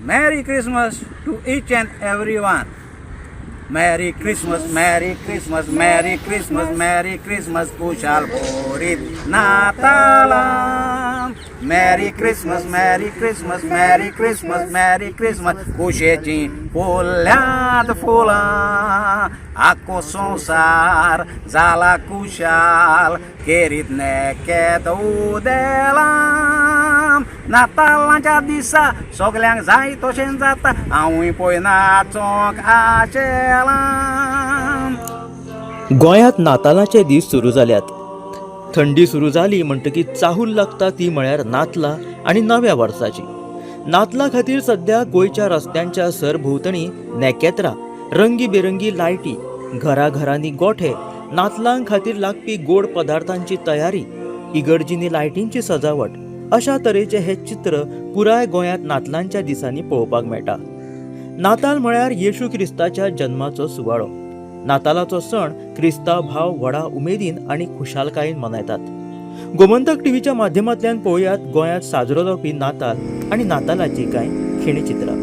Merry Christmas to each and every one. Merry Christmas, Merry Christmas, Merry Christmas, Merry Christmas, Kushal Borit Natalam. Merry Christmas, Merry Christmas, Merry Christmas, Merry Christmas, कुशेची फुल्यांत फुलां आखो संवसार जाला कुशाल केरीत नेकेत उदेलां नातालांच्या दिसा सगल्यांक जाय तशें जाता हांवूय पळय नाचोंक आशेलां. गोंयांत नातालाचे दीस सुरू जाल्यात. थंडी सुरू जाली म्हणटकीर चाहूल लागता ती म्हळ्यार नातलां आनी नव्या वर्साची. नातलां खातीर सद्या गोंयच्या रस्त्यांच्या सरभोंवतणी नेकेत्रां, रंगीबेरंगी लायटी, घराघरांनी गोठे, नातलां खातीर लागपी गोड पदार्थांची तयारी, इगर्जींनी लायटींची सजावट अशा तरेचें हें चित्र पुराय गोंयांत नातलांच्या दिसांनी पळोवपाक मेळटा. नाताल म्हळ्यार येशू क्रिस्ताच्या जल्माचो सुवाळो. नातालाचो सण क्रिस्तांव भाव व्हडा उमेदीन आनी खुशालकायेन मनयतात. गोमंतक टीव्हीच्या माध्यमांतल्यान पळोवयात गोंयांत साजरो जावपी नाताल आनी नातालाची कांय खिणचित्रां.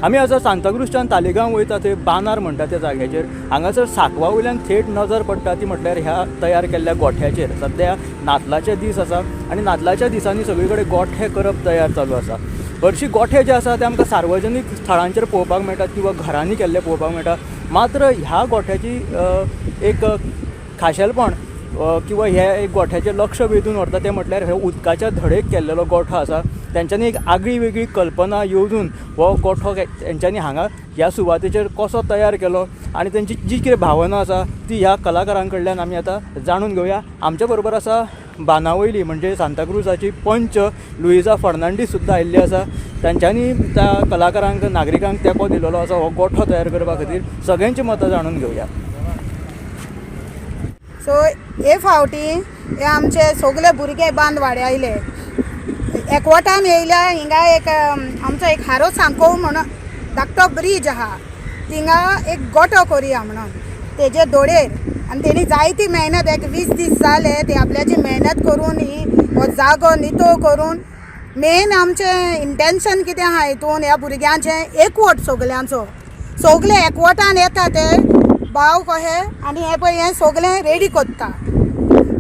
आमी आसा सांताक्रूजच्यान तालिगांव वयता थंय बांदार म्हणटा त्या जाग्याचेर. हांगासर सांकवा वयल्यान थेट नजर पडटा ती म्हटल्यार ह्या तयार केल्ल्या गोठ्याचेर. सद्या नातलाचे दीस आसा आनी नातलाच्या दिसांनी सगळी कडेन गोठे करप तयार चालू आसा. हरशीं गोठे जे आसा ते आमकां सार्वजनीक स्थळांचेर पळोवपाक मेळटात किंवा घरांनी केल्ले पळोवपाक मेळटा. मात्र ह्या गोठ्याची एक खाशेलपण किंवा हे एक गोठ्याचें लक्ष वेधून व्हरता तें म्हटल्यार हे उदकाच्या धडेक केल्लेलो गोठो आसा. तेंच्यांनी एक आगळी वेगळी कल्पना येवजून हो गोठो तेंच्यांनी हांगा ह्या सुवातेचेर कसो तयार केलो आनी तेंची जी कितें भावना आसा ती ह्या कलाकारां कडल्यान आमी आतां जाणून घेवया. आमच्या बरोबर आसा बांदावयली म्हणजे सांताक्रुजाची पंच लुईजा फर्नांडीस सुद्दां आयिल्ली आसा. तेंच्यांनी त्या कलाकारांक, नागरिकांक तेंको दिलेलो आसा हो गोठो तयार करपा खातीर. सगळ्यांची मतां जाणून घेवया. सो हे फावटी हे आमचे सगळे भुरगे बांदवाडे आयले, एकवटान येयल्या. हिंगा एक आमचो एक हारो सांकोव म्हणून धाकटो ब्रीज आहा, थिंगा एक गोठो करुया म्हणून तेजे दोडेर. आनी तेणी जायती मेहनत, एक 20 दीस जाले ते आपल्याची मेहनत करून ही हो जागो नितो करून. मेन आमचें इंटेन्शन कितें आहा हितून ह्या भुरग्यांचें एकवट, सगल्यांचो सगले एकवटान येता ते भाव कहे आनी हे पळय हें सगलें रेडी करता.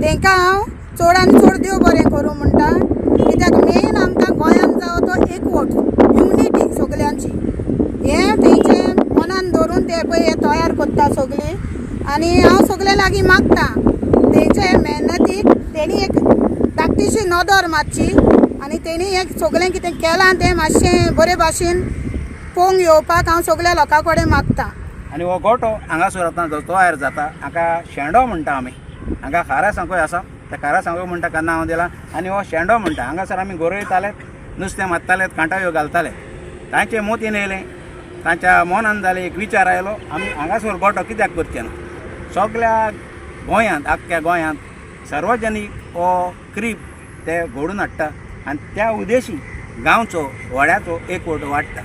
तेंकां हांव चड आनी चड देव बरें करूं म्हणटा, कित्याक मेन आमकां गोंयांत जावो तो एकवट, युनिटी सगल्यांची. हें तेंचें मनान धरून ते पळय हें तयार करता सगळीं. आनी हांव सगल्या लागीं मागता तेंचे मेहनतीक तेणी एक धाकटीशी नदर मारची आनी तेणी हें सगळें कितें केलां तें मातशें बरे भाशेन पळोवंक येवपाक हांव सगल्या लोकां कडेन मागता. आनी हो गोठो हांगासर आतां जो तयार जाता हाका शेंडो म्हणटा आमी. हांगा खारा सांकोय आसा, त्या खारा सांकोय म्हणटा ताका नांव दिलां आनी हो शेंडो म्हणटा. हांगासर आमी गोरयताले, नुस्तें मारताले, कांटाव्यो घालताले. तांचे मोतीन येयलें, तांच्या मनान जालें, एक विचार आयलो आमी हांगासर गोठो कित्याक करचे ना. सगल्या गोंयांत, आख्ख्या गोंयांत सार्वजनीक हो क्रीब ते घडून हाडटा आनी त्या उद्देशी गांवचो वाड्याचो एकवट वाडटा.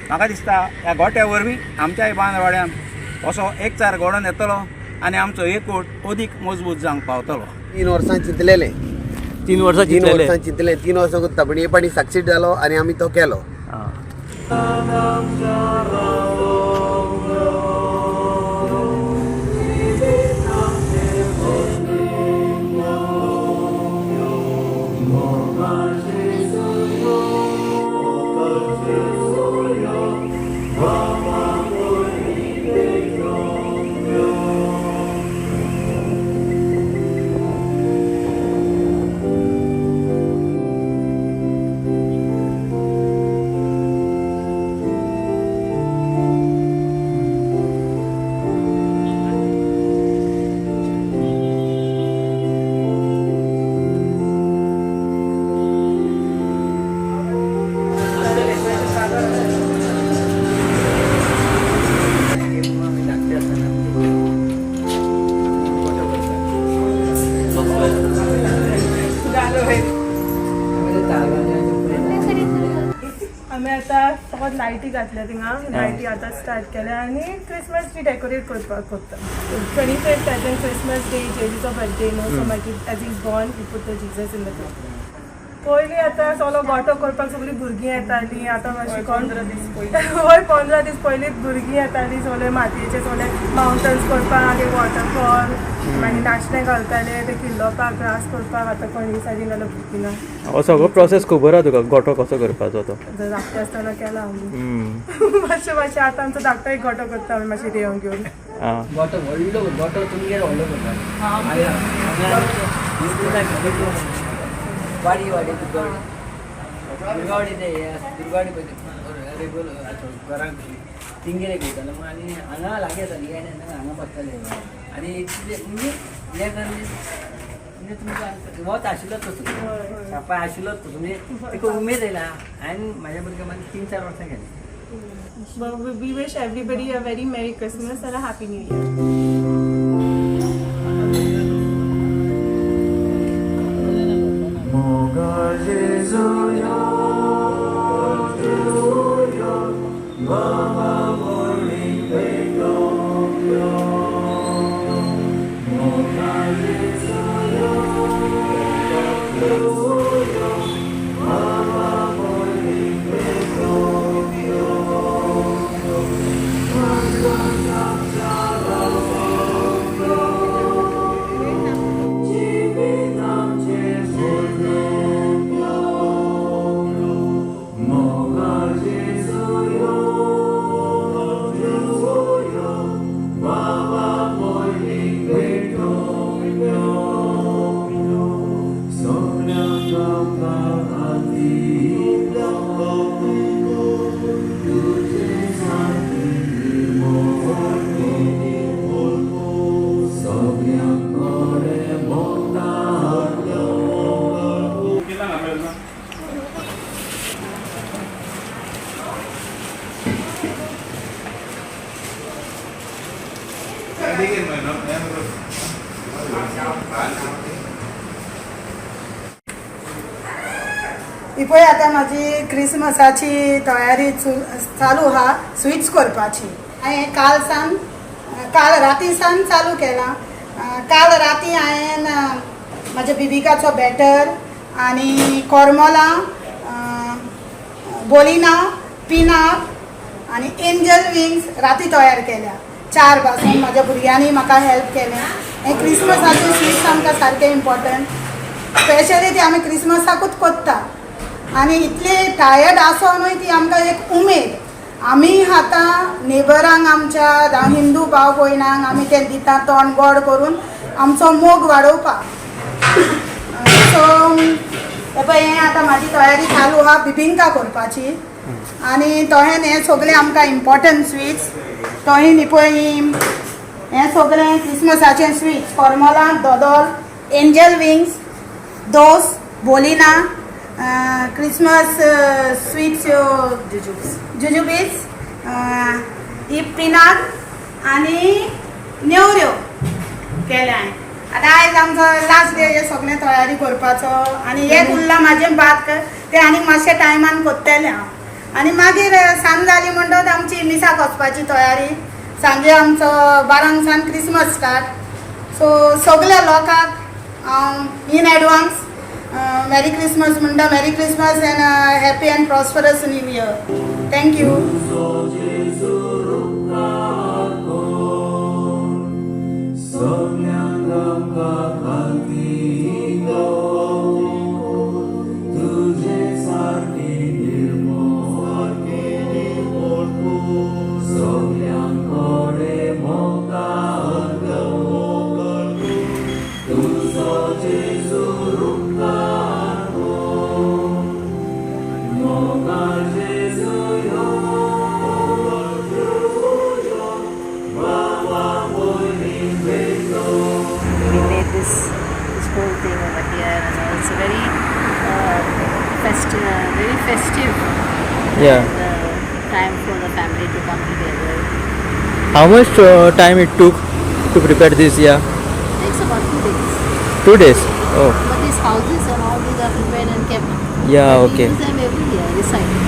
म्हाका दिसता ह्या गोठ्या वरवीं आमच्याय बांदवाड्यांत असो एकचार घडोवन येतलो आनी आमचो एकवट अदीक मजबूत जावंक पावतलो. 3 वर्सां चिंतलेलें, 3 वर्सां 3 वर्सां चिंतलें, 3 वर्सां करता पण हे पाणी सक्सीड जालो आनी आमी तो केलो. आमी आतां फकत लायटी घातल्या थिंगा, लायटी आतां स्टार्ट केल्या आनी क्रिसमस ट्री डेकोरेट करपाक कोत्ता. 25th as in Christmas day, जेजूचो birthday न्हू, सो मागीर as is born we put the Jesus in the crib. पयलीं आतां सगलो गोटो करपाक सगळीं भुरगीं येतालीं, आतां मातशें 15 दीस पयलीं, हय, 15 दीस पयलींच भुरगीं येतालीं, सगळे मातयेचे सगळे माउंटन्स करपाक आनी वॉटरफॉल, मागीर नाचणे घालताले ते किल्लोवपाक, ग्रास करपाक. आतां कोण दिसांनी नाल्यार भुरगीं ना. हो सगळो प्रोसेस खबर आहा तुका, गोठो कसो करपाचो तो? धाकटे आसतना केला आमी मातशें मातशें. आतां आमचो धाकटो एक गोटो करता, आमी मातशें रेंव घेवन. आं. गोटो व्हडलो, गोटो तुमगेर व्हडलो करता. वाडी वाडी, दुर्गावाडी, दुर्गावाडी, ते हे आसा, दुर्गावाडी पळय रेगुलर घरांक कशी तिंगेर एक वयतालो मग आनी हांगा लागीं आसा आनी हांगा बसताले आनी इतले म्हणजे हें कर म्हणजे तुमकां वत आशिल्लोच तसो, सापाय आशिल्लोच तसो, म्हणजे तुका उमेद येयला. हांवें म्हाज्या भुरग्यां मागीर 3-4 वर्सां केलें. Well, we wish everybody a very Merry Christmas and a Happy New Year. ही पळय आतां म्हाजी क्रिसमसाची तयारी चालू आहा स्विट्स करपाची. हांवें काल सान, काल राती सान चालू केलां. काल राती हांवें म्हाज्या बिबिकाचो बॅटर आनी कोरमोलां, बोलिना, पिनाक आनी एंजल विंग्स राती तयार केल्या 4 पासून. म्हाज्या भुरग्यांनी म्हाका हेल्प केलें. हें क्रिसमसाचे स्वीट्स आमकां सारकें इम्पॉर्टंट, स्पेशली ती आमी क्रिसमसाकूच कोत्ता आनी इतले टायर्ड आसोनूय ती आमकां एक उमेद. आमी आतां नेबरांक, आमच्या जावं हिंदू भाव भयणांक आमी ते दिता, तोंड गोड करून आमचो मोग वाडोवपाक. सो हे पळय, हें आतां म्हाजी तयारी चालू आहा बिबिंका करपाची आनी तहें हें सगळें आमकां इम्पॉर्टंट स्वीट्स. तहें न्ही पळय, हें सगळें क्रिसमसाचें स्वीट्स, कोरमोलां, दोदोल, एंजल विंग्स, दोस, बोलिना, क्रिसमस स्वीट्स, ह्यो जुजुबीज, ही पिनाक आनी नेवऱ्यो केल्या हांवें. आतां आयज आमचो लास्ट डे हे सगळें तयारी करपाचो आनी एक उरलां म्हाजें भात, तें आनी मातशें टायमान करतलें हांव आनी मागीर सांज जाली म्हणटच आमची मिसाक वचपाची तयारी. सांजे आमचो 12क सान क्रिसमस स्टार्ट. सो सगल्या लोकांक हांव इन एडवान्स मॅरी क्रिसमस म्हणटा. Merry Christmas and happy and prosperous new year. Thank you. We made this whole thing over here and all. It's a very very festive and, time for the family to come together. How much time it took to prepare this? Yeah. It takes about 2 days. 2 days. Oh. But these houses and all these are prepared and kept. Yeah, We okay. use them every year, recycle.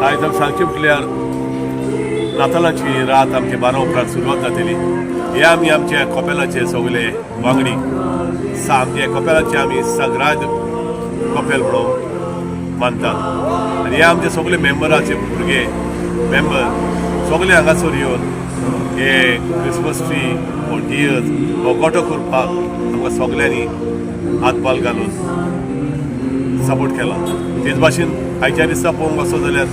आयज आमी सांगचें म्हटल्यार नातालाची रात आमचे 12 उपरांत सुरवात जातली. हे आमी आमच्या कपेलाचे सगळे वांगडी आमच्या कपेलाचे आमी सगळ्यात कपेल म्हणून मानतात आनी हे आमचे सगळे मेंबराचे भुरगे मेंबर सगळे हांगासर येवन हे क्रिसमस ट्री हो डियर्स हो गोटो करपाक आमकां सगळ्यांनी हातपाल घालून सपोर्ट केला. तेच भाशेन आयच्या दिसा पळोवंक वचत जाल्यार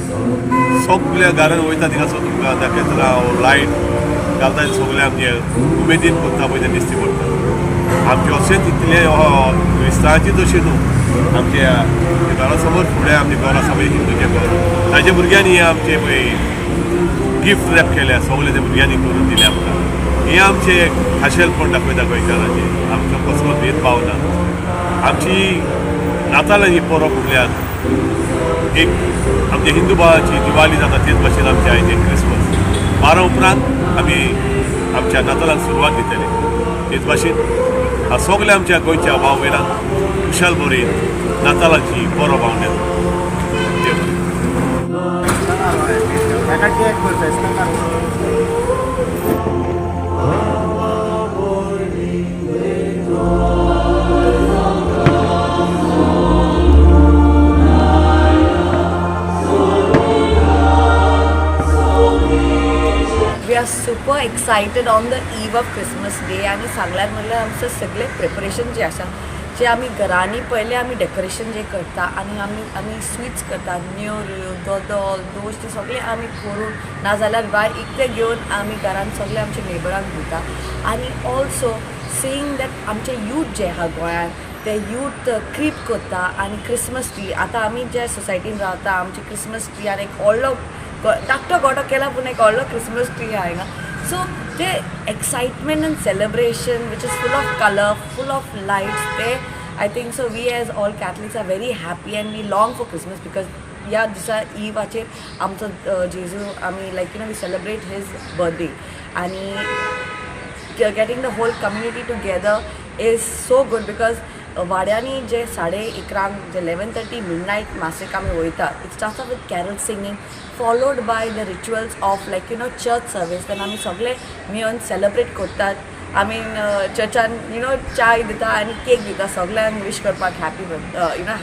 सगल्या घरान वयता थिंगासर तुमकां दाखयतना लायट घालता, सगळे आमचे उमेदीन करता पळय तें दिश्टी पडटा. आमचे अशेंच इतलें क्रिस्तांवाची तशी न्हू, आमच्या घरा समोर फुडें आमचें घर आसा पळय हिंदूचें घर, ताच्या भुरग्यांनी आमचे पळय गिफ्ट रॅप केल्या, सगळे त्या भुरग्यांनी करून दिले आमकां. हें आमचें खाशेलपण दाखयता गोंयकारांचें. आमकां कसलो भेदभाव ना. आमची नातालांची परब म्हटल्यार एक आमच्या हिंदू भावाची दिवाळी जाता तेच भाशेन आमचे आयचे क्रिसमस. 12 उपरांत आमी आमच्या नातालांक सुरवात दितले. तेच भाशेन सगल्या आमच्या गोंयच्या भाव भयणांक खुशाल बरी नातालाची परब हांव देव. We are super excited on the eve of Christmas day. आनी सांगल्यार म्हणल्यार आमचें सगळें प्रिपरेशन जें आसा, जें आमी घरांनी पयलें आमी डेकोरेशन जें करता आनी आमी स्विट्स करता, नेवऱ्यो, दोदोल, दोश, ते सगळें आमी करून नाजाल्यार भायर इकतें घेवन आमी घरान सगळे आमच्या नेबरांक दिता. आनी ऑल्सो सीइंग that आमचे यूथ जे आहा गोंयांत, ते यूथ क्रीप करता आनी क्रिसमस ट्री, आतां आमी जे सोसायटीन रावता, आमचे क्रिसमस ट्री आनी एक व्हडलो धाकटो गोटो केला, पूण एक व्हडलो क्रिसमस ट्री आहा हिंगा. सो ते excitement and celebration which is full of colour, full of lights, ते I think so we as all Catholics are very happy and we long for Christmas because ह्या दिसा इवाचेर आमचो जेजू आमी like we celebrate his birthday. आनी getting the whole community together is so good because वाड्यांनी J 11:30 J 11:30 midnight मासीक आमी वयता, it starts off with carol singing followed by the rituals of like church service. तेन्ना आमी सगळे मेळून celebrate करतात. आमी चर्चान चाय दिता आनी केक दिता सगळ्यांक विश करपाक happy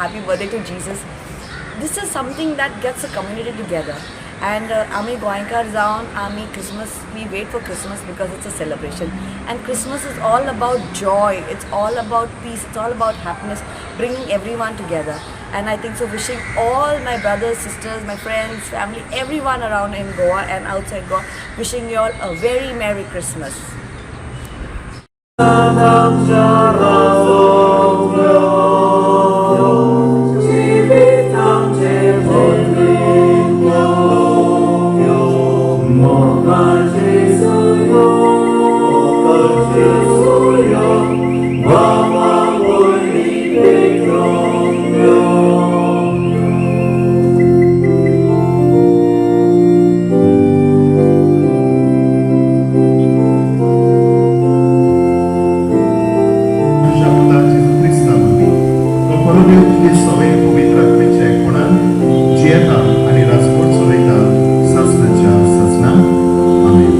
happy birthday to Jesus. This is something that gets a community together and आमी गोंयकार जावन आमी Christmas, we wait for Christmas because it's a celebration and Christmas is all about joy, it's all about peace, it's all about happiness, bringing everyone together. And I think so wishing all my brothers, sisters, my friends, family, everyone around in Goa and outside Goa, wishing you all a very Merry Christmas. तुज्या पुता जेजू क्रिस्ता वरवीं, तो परदेव तुगे सवे पवित्र आत्म्याच्या एकपणान जियेता आनी राजवट चलयता सासणाच्या सासणा. आमेन.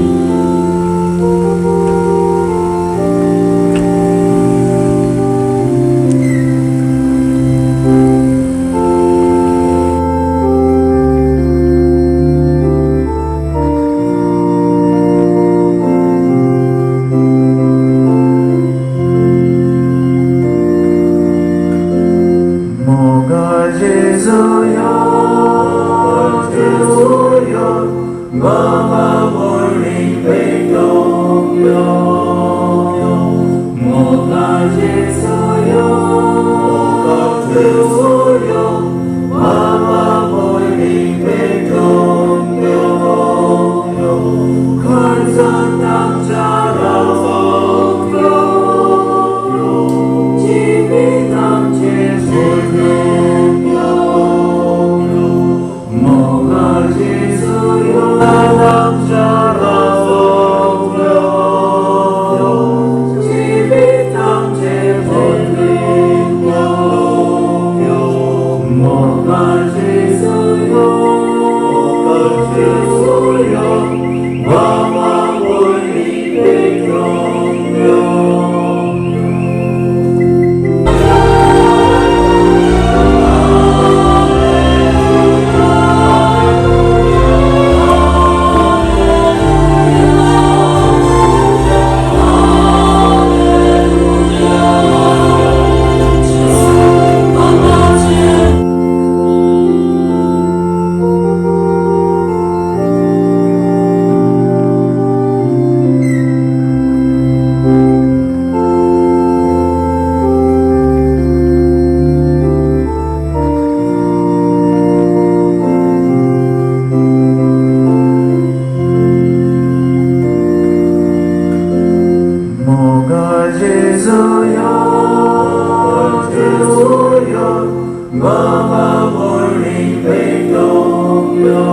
बाबा भयणीक भेटोवंक यो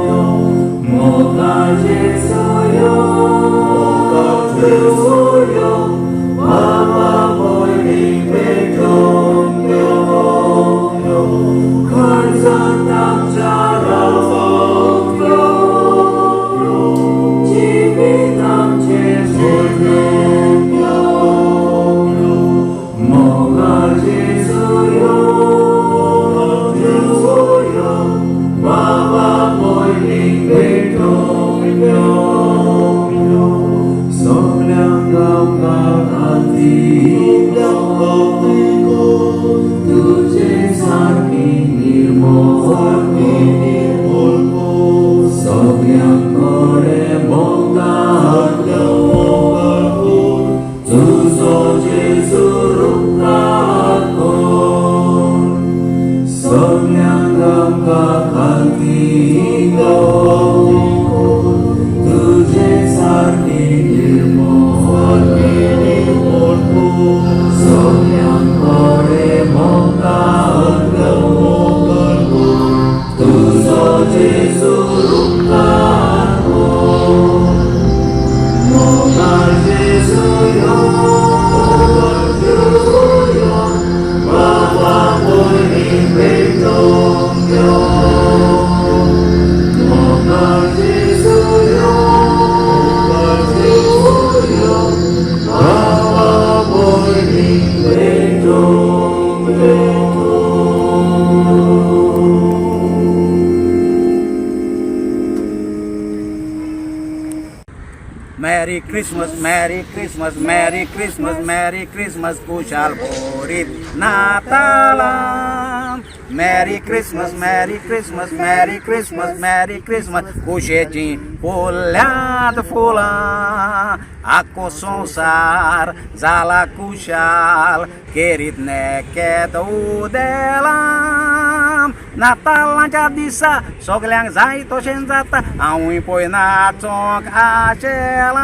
यो मोगा जेजू यो मोगा जेजू यो बाबा भयणीक भेटोवंक यो यो खर्चांत आमच्या रावोंक यो यो जिवीत आमचें सोडूंक यो यो मोगा जेजू यो मोगा जेजू यो बाबा भयणीक भेटोवंक यो यो सगळ्यांक आमकां खातीर तुजे सारकी निर्मोळ सगळ्यां कडेन मोगार तुजो जेजू रुपकार कर सगळ्यांक आमकां खातीर तुजे सारकी निर्मोळ सगळ्यां कडेन मोगार तुजो जेजू रुपकार कर मोगार जेजू यो मोगार जेजू यो बाबा भयणीक भेटोवंक यो मोगार जेजू यो मोगार जेजू यो बाबा भयणीक भेटोवंक Merry Christmas, Merry Christmas, Merry Christmas, Merry Christmas, Kushal Borit Natalam. Merry Christmas, Merry Christmas, Merry Christmas, Merry Christmas, कुशेची फुल्यांत फुलां आख्खो संवसार जाला कुशाल केरीत नेकेत उदेलां नातालांच्या दिसा सगल्यांक जाय तशें जाता हांवूय पळय नाचोंक आशेलां.